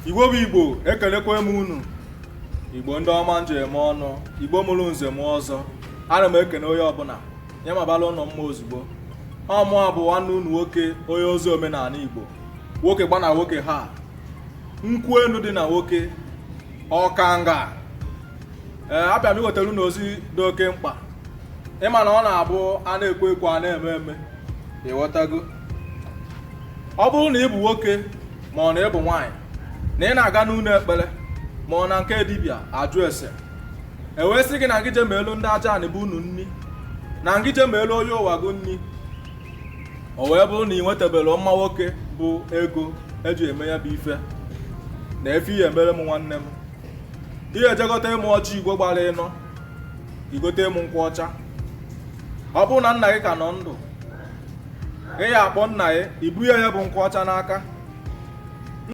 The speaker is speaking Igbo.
Igbo bụ Igbo, ekelekwa m unu. Igbo ndị ọma m ji eme ọnụ, Igbo mụrụ nze mụọ ọzọ, ana m ekene onye ọbụla ya mabala ụnụ mma ozugbo. Ọ mụa bụ nwanne unu nwoke, onye ozi omenala Igbo, nwoke gbana nwoke ha nkwụ enu dị na nwoke ọkanga. Ee, abịa m iwetara unu ozi dị oke mkpa. Ị ma na ọ na-abụ a na-ekwu ekwu a na-eme eme, ịghọtago? Ọ bụrụ na ị bụ nwoke ma ọ na ị bụ nwaanyị na ị na-aga n'ụlọ ekpere ma ọ na nke dibịa ajụ ese, e wee sị gị na ngị je meelu ndị aja anị be unu nni, na ngị je meelu onye ụwa gị nni, o wee bụrụ na ị nwetabere mma nwoke bụ ego eji eme ya bụ ife na efe ihe emere m nwanne m, ihe ejegote m ọjị Igbo gbara ịnọ, igote m nkwụ ọcha. Ọ bụrụ na nna gị ka nọ ndụ, ị ya akpọ nna gị, ibunye ya bụ nkwụ ọcha n'aka.